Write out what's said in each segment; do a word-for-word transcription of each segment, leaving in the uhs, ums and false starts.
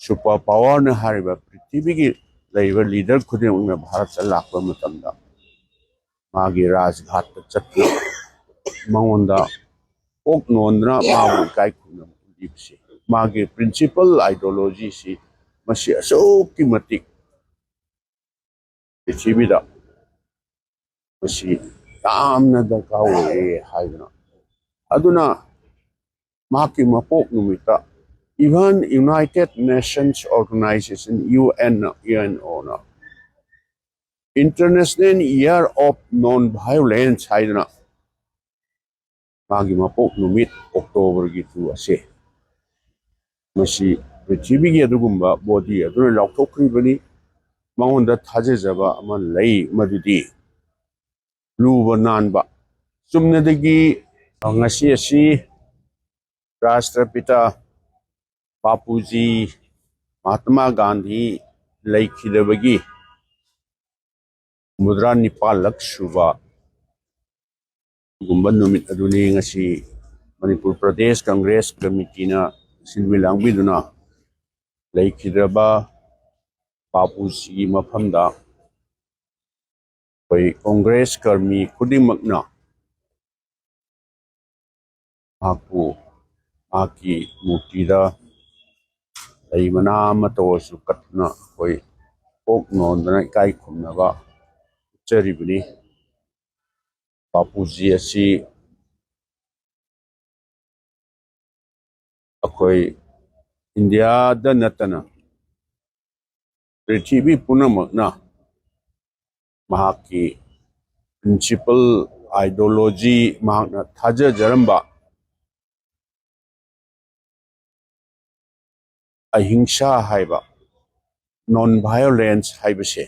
Super ꯄꯥꯋꯔꯅ ꯍꯥꯏꯔꯤꯕ ꯄ꯭ꯔꯤꯊꯤꯕꯤꯒꯤ ꯂꯩꯔꯤꯕ ꯂꯤꯗꯔ ꯈꯨꯗꯤꯡꯃꯛꯅ ꯚꯥꯔꯠꯇ ꯂꯥꯛꯄ ꯃꯇꯝꯗ ꯃꯥꯒꯤ ꯔꯥꯖꯘꯥꯠꯇ ꯆꯠꯇꯨꯅ ꯃꯉꯣꯟꯗ ꯀꯣꯛ ꯅꯣꯟꯗꯅ ꯃꯥꯕꯨ ꯏꯀꯥꯏ ꯈꯨꯝꯅꯕ ꯎꯠꯂꯤꯕꯁꯤ, ꯃꯥꯒꯤ ꯄ꯭ꯔꯤꯟꯁꯤꯄꯜ ꯑꯥꯏꯗꯤꯌꯣꯂꯣꯖꯤꯁꯤ, ꯃꯁꯤ ꯑꯁꯨꯛꯀꯤ ꯃꯇꯤꯛ ꯄ꯭ꯔꯤꯊꯤꯕꯤꯗ ꯃꯁꯤ ꯌꯥꯝꯅ ꯗꯔꯀꯥꯔ ꯑꯣꯏꯌꯦ ꯍꯥꯏꯗꯅ꯫ ꯑꯗꯨꯅ ꯃꯍꯥꯛꯀꯤ ꯃꯄꯣꯛ ꯅꯨꯃꯤꯠꯇ even United Nations Organization, UN, UNOꯅ International Year of Non-Violence ꯍꯥꯏꯗꯅ ꯃꯥꯒꯤ ꯃꯄꯣꯛ ꯅꯨꯃꯤꯠ ꯑꯣꯛꯇꯣꯕꯔꯒꯤ two ꯑꯁꯦ, ꯃꯁꯤ ꯄ꯭ꯔꯤꯊꯤꯕꯤꯒꯤ ꯑꯗꯨꯒꯨꯝꯕ ꯕꯣꯗꯤ ꯑꯗꯨꯅ ꯂꯥꯎꯊꯣꯛꯈ꯭ꯔꯤꯕꯅꯤ꯫ ꯃꯉꯣꯟꯗ ꯊꯥꯖꯖꯕ ꯑꯃ ꯂꯩ, ꯃꯗꯨꯗꯤ ꯂꯨꯕ ꯅꯥꯟꯕ꯫ ꯆꯨꯝꯅꯗꯒꯤ ꯉꯁꯤ ꯑꯁꯤ ꯔꯥꯁꯇ꯭ꯔꯄꯤꯇꯥ ꯕꯥꯄꯨꯖꯤ ꯃꯍꯥꯇꯃꯥ ꯒꯥꯟꯙꯤ ꯂꯩꯈꯤꯗꯕꯒꯤ ꯍꯨꯝꯐꯨꯇꯔꯥ ꯅꯤꯄꯥꯜꯂꯛ ꯁꯨꯕ ꯑꯗꯨꯒꯨꯝꯕ ꯅꯨꯃꯤꯠ ꯑꯗꯨꯅꯤ ꯉꯁꯤ ꯃꯅꯤꯄꯨꯔ ꯄ꯭ꯔꯗꯦꯁ ꯀꯪꯒ꯭ꯔꯦꯁ ꯀꯃꯤꯇꯤꯅ ꯁꯤꯟꯕꯤ ꯂꯥꯡꯕꯤꯗꯨꯅ ꯂꯩꯈꯤꯗ꯭ꯔꯕ ꯕꯥꯄꯨꯖꯤꯒꯤ ꯃꯐꯝꯗ ꯑꯩꯈꯣꯏ ꯀꯪꯒ꯭ꯔꯦꯁ ꯀꯔꯃꯤ ꯈꯨꯗꯤꯡꯃꯛꯅ ꯃꯍꯥꯛꯄꯨ, ꯃꯍꯥꯛꯀꯤ ꯃꯨꯔꯇꯤꯗ ꯂꯩ ꯃꯅꯥ ꯑꯃꯠꯇ ꯑꯣꯏꯔꯁꯨ ꯀꯠꯇꯨꯅ ꯑꯩꯈꯣꯏ ꯀꯣꯛ ꯅꯣꯟꯗꯅ ꯏꯀꯥꯏ ꯈꯨꯝꯅꯕ ꯎꯠꯆꯔꯤꯕꯅꯤ꯫ ꯕꯥꯄꯨꯖꯤ ꯑꯁꯤ ꯑꯩꯈꯣꯏ ꯏꯟꯗꯤꯌꯥꯗ ꯅꯠꯇꯅ ꯄ꯭ꯔꯤꯊꯤꯕꯤ ꯄꯨꯝꯅꯃꯛꯅ ꯃꯍꯥꯛꯀꯤ ꯄ꯭ꯔꯤꯟꯁꯤꯄꯜ, ꯑꯥꯏꯗꯤꯌꯣꯂꯣꯖꯤ, ꯃꯍꯥꯛꯅ ꯊꯥꯖꯖꯔꯝꯕ ꯑꯍꯤꯡꯁꯥ ꯍꯥꯏꯕ, ꯅꯣꯟ ꯚꯥꯏꯑꯣꯂꯦꯟꯁ ꯍꯥꯏꯕꯁꯦ,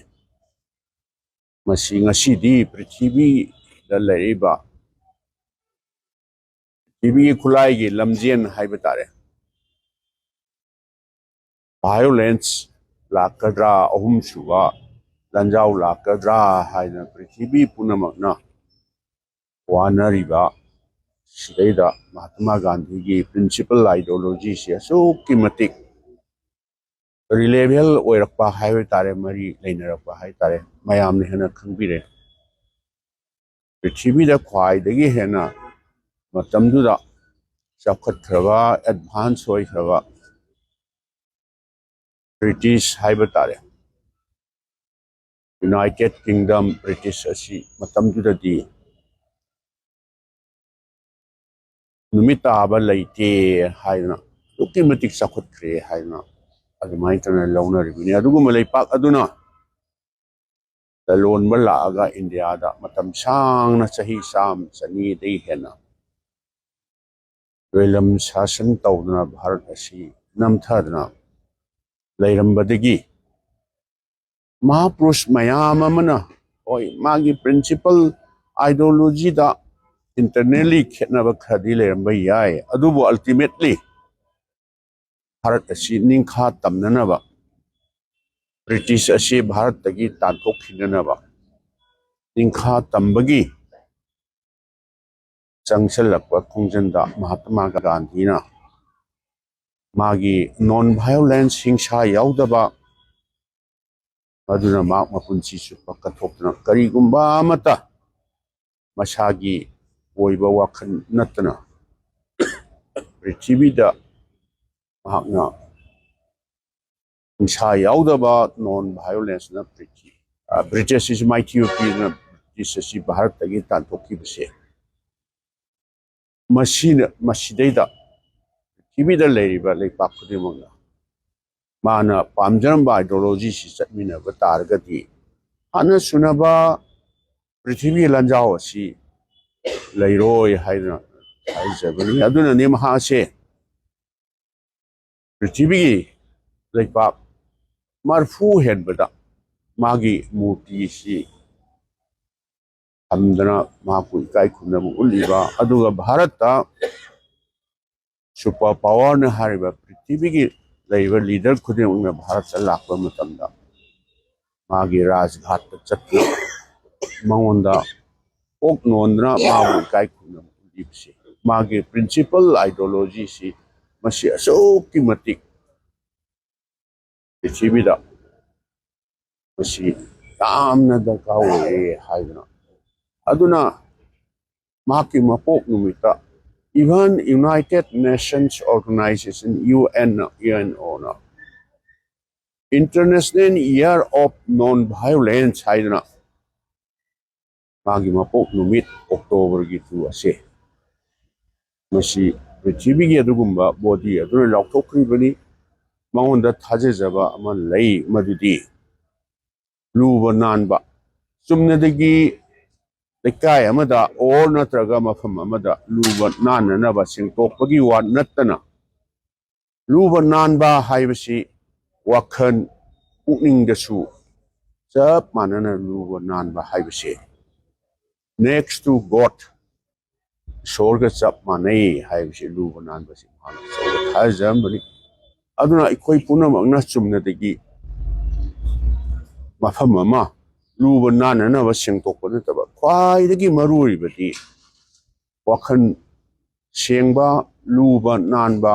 ꯃꯁꯤ ꯉꯁꯤꯗꯤ ꯄ꯭ꯔꯤꯊꯤꯕꯤꯗ ꯂꯩꯔꯤꯕ, ꯄ꯭ꯔꯤꯊꯤꯕꯤꯒꯤ ꯈꯨꯠꯂꯥꯏꯒꯤ ꯂꯝꯖꯦꯟ ꯍꯥꯏꯕ ꯇꯥꯔꯦ, ꯚꯥꯏꯑꯣꯂꯦꯟꯁ ꯂꯥꯛꯀꯗ꯭ꯔꯥ, ꯑꯍꯨꯝꯁꯨꯕ ꯂꯥꯟꯖꯥꯎ ꯂꯥꯛꯀꯗ꯭ꯔꯥ ꯍꯥꯏꯅ ꯄ꯭ꯔꯤꯊꯤꯕꯤ ꯄꯨꯝꯅꯃꯛꯅ ꯋꯥꯅꯔꯤꯕ ꯁꯤꯗꯩꯗ ꯃꯍꯥꯇꯃꯥ ꯒꯥꯟꯙꯤꯒꯤ ꯄ꯭ꯔꯤꯟꯁꯤꯄꯜ ꯑꯥꯏꯗꯤꯌꯣꯂꯣꯖꯤꯁꯤ ꯑꯁꯨꯛꯀꯤ ꯃꯇꯤꯛ ꯔꯤꯂꯦꯕꯜ ꯑꯣꯏꯔꯛꯄ ꯍꯥꯏꯕ ꯇꯥꯔꯦ, ꯃꯔꯤ ꯂꯩꯅꯔꯛꯄ ꯍꯥꯏ ꯇꯥꯔꯦ, ꯃꯌꯥꯝꯅ ꯍꯦꯟꯅ ꯈꯪꯕꯤꯔꯦ꯫ ꯄ꯭ꯔꯤꯊꯤꯕꯤꯗ ꯈ꯭ꯋꯥꯏꯗꯒꯤ ꯍꯦꯟꯅ ꯃꯇꯝꯗꯨꯗ ꯆꯥꯎꯈꯠꯈ꯭ꯔꯕ, ꯑꯦꯗꯚꯥꯟꯁ ꯑꯣꯏꯈ꯭ꯔꯕ ꯕ꯭ꯔꯤꯇꯤꯁ ꯍꯥꯏꯕ ꯇꯥꯔꯦ, ꯌꯨꯅꯥꯏꯇꯦꯠ ꯀꯤꯡꯗꯝ ꯕ꯭ꯔꯤꯇꯤꯁ ꯑꯁꯤ ꯃꯇꯝꯗꯨꯗꯗꯤ ꯅꯨꯃꯤꯠ ꯇꯥꯕ ꯂꯩꯇꯦ ꯍꯥꯏꯗꯅ, ꯑꯗꯨꯛꯀꯤ ꯃꯇꯤꯛ ꯆꯥꯎꯈꯠꯈ꯭ꯔꯦ ꯍꯥꯏꯗꯅ ꯑꯗꯨꯃꯥꯏꯅ ꯇꯧꯅ ꯂꯧꯅꯔꯤꯕꯅꯤ꯫ ꯑꯗꯨꯒꯨꯝꯕ ꯂꯩꯄꯥꯛ ꯑꯗꯨꯅ ꯂꯂꯣꯟꯕ ꯂꯥꯛꯑꯒ ꯏꯟꯗꯤꯌꯥꯗ ꯃꯇꯝ ꯁꯥꯡꯅ, ꯆꯍꯤ ꯆꯥꯝꯃ ꯆꯅꯤꯗꯒꯤ ꯍꯦꯟꯅ ꯂꯣꯏꯂꯝ ꯁꯥꯁꯟ ꯇꯧꯗꯨꯅ ꯚꯥꯔꯠ ꯑꯁꯤ ꯅꯝꯊꯗꯨꯅ ꯂꯩꯔꯝꯕꯗꯒꯤ, ꯃꯍꯥꯄꯨꯔꯨꯁ ꯃꯌꯥꯝ ꯑꯃꯅ, ꯍꯣꯏ, ꯃꯥꯒꯤ ꯄ꯭ꯔꯤꯟꯁꯤꯄꯜ ꯑꯥꯏꯗꯤꯌꯣꯂꯣꯖꯤꯗ ꯏꯟꯇꯔꯅꯦꯜꯂꯤ ꯈꯦꯠꯅꯕ ꯈꯔꯗꯤ ꯂꯩꯔꯝꯕ ꯌꯥꯏ, ꯑꯗꯨꯕꯨ ꯑꯜꯇꯤꯃꯦꯠꯂꯤ ꯚꯥꯔꯠ ꯑꯁꯤ ꯅꯤꯡꯈꯥ ꯇꯝꯅꯅꯕ, ꯕ꯭ꯔꯤꯇꯤꯁ ꯑꯁꯤ ꯚꯥꯔꯠꯇꯒꯤ ꯇꯥꯟꯊꯣꯛꯈꯤꯅꯅꯕ ꯅꯤꯡꯈꯥ ꯇꯝꯕꯒꯤ ꯆꯪꯁꯤꯜꯂꯛꯄ ꯈꯣꯡꯖꯪꯗ ꯃꯍꯥꯇꯃꯥ ꯒꯥꯟꯙꯤꯅ ꯃꯥꯒꯤ ꯅꯣꯟ ꯚꯥꯏꯑꯣꯂꯦꯟꯁ, ꯍꯤꯡꯁꯥ ꯌꯥꯎꯗꯕ, ꯃꯗꯨꯅ ꯃꯍꯥꯛ ꯃꯄꯨꯟꯁꯤ ꯆꯨꯞꯄ ꯀꯠꯊꯣꯛꯇꯨꯅ ꯀꯔꯤꯒꯨꯝꯕ ꯑꯃꯠꯇ ꯃꯁꯥꯒꯤ ꯑꯣꯏꯕ ꯋꯥꯈꯜ ꯅꯠꯇꯅ ꯄ꯭ꯔꯤꯊꯤꯕꯤꯗ ꯃꯍꯥꯛꯅ ꯍꯤꯡꯁꯥ ꯌꯥꯎꯗꯕ ꯅꯣꯟ ꯚꯥꯏꯑꯣꯂꯦꯟꯁꯅ ꯄ꯭ꯔꯤꯊꯤ-, ꯑ, ꯕ꯭ꯔꯤꯇꯤꯁ ꯑꯁꯤ ꯃꯥꯏꯊꯤꯕ ꯄꯤꯗꯨꯅ ꯕ꯭ꯔꯤꯇꯤꯁ ꯑꯁꯤ ꯚꯥꯔꯠꯇꯒꯤ ꯇꯥꯟꯊꯣꯛꯈꯤꯕꯁꯦ, ꯃꯁꯤꯅ, ꯃꯁꯤꯗꯩꯗ ꯄ꯭ꯔꯤꯊꯤꯕꯤꯗ ꯂꯩꯔꯤꯕ ꯂꯩꯄꯥꯛ ꯈꯨꯗꯤꯡꯃꯛꯅ ꯃꯥꯅ ꯄꯥꯝꯖꯔꯝꯕ ꯑꯥꯏꯗꯤꯌꯣꯂꯣꯖꯤꯁꯤ ꯆꯠꯃꯤꯟꯅꯕ ꯇꯥꯔꯒꯗꯤ, ꯍꯥꯟꯅ ꯁꯨꯅꯕ ꯄ꯭ꯔꯤꯊꯤꯕꯤꯒꯤ ꯂꯥꯟꯖꯥꯎ ꯑꯁꯤ ꯂꯩꯔꯣꯏ ꯍꯥꯏꯗꯅ ꯍꯥꯏꯖꯕꯅꯤ꯫ ꯑꯗꯨꯅꯅꯤ ꯃꯍꯥꯛꯁꯦ ꯄ꯭ꯔꯤꯊꯤꯕꯤꯒꯤ ꯂꯩꯄꯥꯛ ꯃꯔꯐꯨ ꯍꯦꯟꯕꯗ ꯃꯥꯒꯤ ꯃꯨꯔꯇꯤꯁꯤ ꯊꯝꯗꯅ ꯃꯍꯥꯛꯄꯨ ꯏꯀꯥꯏ ꯈꯨꯝꯅꯕ ꯎꯠꯂꯤꯕ, ꯑꯗꯨꯒ ꯚꯥꯔꯠꯇ ꯁꯨꯄꯔ ꯄꯥꯋꯔꯅ ꯍꯥꯏꯔꯤꯕ ꯄ꯭ꯔꯤꯊꯤꯕꯤꯒꯤ ꯂꯩꯔꯤꯕ ꯂꯤꯗꯔ ꯈꯨꯗꯤꯡꯃꯛꯅ ꯚꯥꯔꯠꯇ ꯂꯥꯛꯄ ꯃꯇꯝꯗ ꯃꯥꯒꯤ ꯔꯥꯖꯘꯥꯠꯇ ꯆꯠꯇꯨꯅ ꯃꯉꯣꯟꯗ ꯀꯣꯛ ꯅꯣꯟꯗꯅ ꯃꯥꯕꯨ ꯏꯀꯥꯏ ꯈꯨꯝꯅꯕ ꯎꯠꯂꯤꯕꯁꯤ, ꯃꯥꯒꯤ ꯄ꯭ꯔꯤꯟꯁꯤꯄꯜ ꯑꯥꯏꯗꯤꯌꯣꯂꯣꯖꯤꯁꯤ ꯃꯁꯤ ꯑꯁꯨꯛꯀꯤ ꯃꯇꯤꯛ ꯄ꯭ꯔꯤꯊꯤꯕꯤꯗ ꯃꯁꯤ ꯌꯥꯝꯅ ꯗꯔꯀꯥꯔ ꯑꯣꯏꯔꯦ ꯍꯥꯏꯗꯅ꯫ ꯑꯗꯨꯅ ꯃꯍꯥꯛꯀꯤ ꯃꯄꯣꯛ ꯅꯨꯃꯤꯠꯇ even United Nations Organization, UN, UNO ꯅ International Year of Non-Violence ꯍꯥꯏꯗꯅ ꯃꯥꯒꯤ ꯃꯄꯣꯛ ꯅꯨꯃꯤꯠ ꯑꯣꯛꯇꯣꯕꯔꯒꯤ ꯇꯨ ꯑꯁꯦ ꯃꯁꯤ ꯄ꯭ꯔꯤꯊꯤꯕꯤꯒꯤ ꯑꯗꯨꯒꯨꯝꯕ ꯕꯣꯗꯤ ꯑꯗꯨꯅ ꯂꯥꯎꯊꯣꯛꯈ꯭ꯔꯤꯕꯅꯤ꯫ ꯃꯉꯣꯟꯗ ꯊꯥꯖꯖꯕ ꯑꯃ ꯂꯩ, ꯃꯗꯨꯗꯤ ꯂꯨꯕ ꯅꯥꯟꯕ, ꯆꯨꯝꯅꯗꯒꯤ ꯂꯩꯀꯥꯏ ꯑꯃꯗ ꯑꯣꯔ ꯅꯠꯇ꯭ꯔꯒ ꯃꯐꯝ ꯑꯃꯗ ꯂꯨꯕ ꯅꯥꯟꯅꯅꯕ ꯁꯦꯡꯗꯣꯛꯄꯒꯤ ꯋꯥ ꯅꯠꯇꯅ, ꯂꯨꯕ ꯅꯥꯟꯕ ꯍꯥꯏꯕꯁꯤ ꯋꯥꯈꯜ ꯄꯨꯛꯅꯤꯡꯗꯁꯨ ꯆꯞ ꯃꯥꯟꯅꯅ ꯂꯨꯕ ꯅꯥꯟꯕ ꯍꯥꯏꯕꯁꯦ next to God, ꯏꯁꯣꯔꯒ ꯆꯞ ꯃꯥꯟꯅꯩ ꯍꯥꯏꯕꯁꯤ ꯂꯨꯕ ꯅꯥꯟꯕꯁꯤ ꯃꯍꯥꯛꯅ ꯑꯆꯧꯕ ꯊꯥꯖꯖꯔꯝꯕꯅꯤ꯫ ꯑꯗꯨꯅ ꯑꯩꯈꯣꯏ ꯄꯨꯝꯅꯃꯛꯅ ꯆꯨꯝꯅꯗꯒꯤ ꯃꯐꯝ ꯑꯃ ꯂꯨꯕ ꯅꯥꯟꯅꯅꯕ ꯁꯦꯡꯗꯣꯛꯄ ꯅꯠꯇꯕ, ꯈ꯭ꯋꯥꯏꯗꯒꯤ ꯃꯔꯨ ꯑꯣꯏꯔꯤꯕꯗꯤ ꯋꯥꯈꯜ ꯁꯦꯡꯕ, ꯂꯨꯕ ꯅꯥꯟꯕ,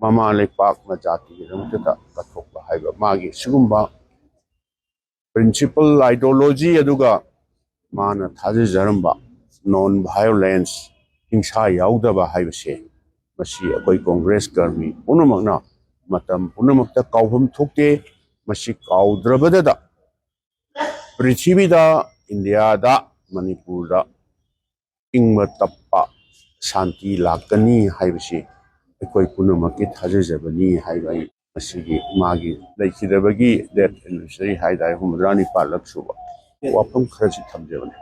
ꯃꯃꯥ ꯂꯩꯄꯥꯛ ꯃꯖꯥꯇꯤꯒꯤꯗꯃꯛꯇ ꯀꯠꯊꯣꯛꯄ ꯍꯥꯏꯕ ꯃꯥꯒꯤ ꯁꯤꯒꯨꯝꯕ principle, ideology ꯑꯗꯨꯒ ꯃꯥꯅ ꯊꯥꯖꯖꯔꯝꯕ non violence, ꯍꯤꯡꯁꯥ ꯌꯥꯎꯗꯕ ꯍꯥꯏꯕꯁꯦ, ꯃꯁꯤ ꯑꯩꯈꯣꯏ ꯀꯣꯡꯒ꯭ꯔꯦꯁ ꯀꯔꯃꯤ ꯄꯨꯝꯅꯃꯛꯅ ꯃꯇꯝ ꯄꯨꯝꯅꯃꯛꯇ ꯀꯥꯎꯐꯝ ꯊꯣꯛꯇꯦ꯫ ꯃꯁꯤ ꯀꯥꯎꯗ꯭ꯔꯕꯗꯗ ꯄ꯭ꯔꯤꯊꯤꯕꯤꯗ, ꯏꯟꯗꯤꯌꯥꯗ, ꯃꯅꯤꯄꯨꯔꯗ ꯏꯪꯕ ꯇꯞꯄ ꯁꯥꯟꯇꯤ ꯂꯥꯛꯀꯅꯤ ꯍꯥꯏꯕꯁꯤ ꯑꯩꯈꯣꯏ ꯄꯨꯝꯅꯃꯛꯀꯤ ꯊꯥꯖꯖꯕꯅꯤ ꯍꯥꯏꯕ ꯑꯩ ꯉꯁꯤꯒꯤ ꯃꯥꯒꯤ ꯂꯩꯈꯤꯗꯕꯒꯤ death anniversary ꯍꯥꯏ ꯇꯥꯔꯦ, ꯍꯨꯝꯐꯨꯇꯔꯥ ꯅꯤꯄꯥꯜꯂꯛ ꯁꯨꯕ ꯋꯥꯐꯝ ꯈꯔꯁꯤ ꯊꯝꯖꯕꯅꯤ꯫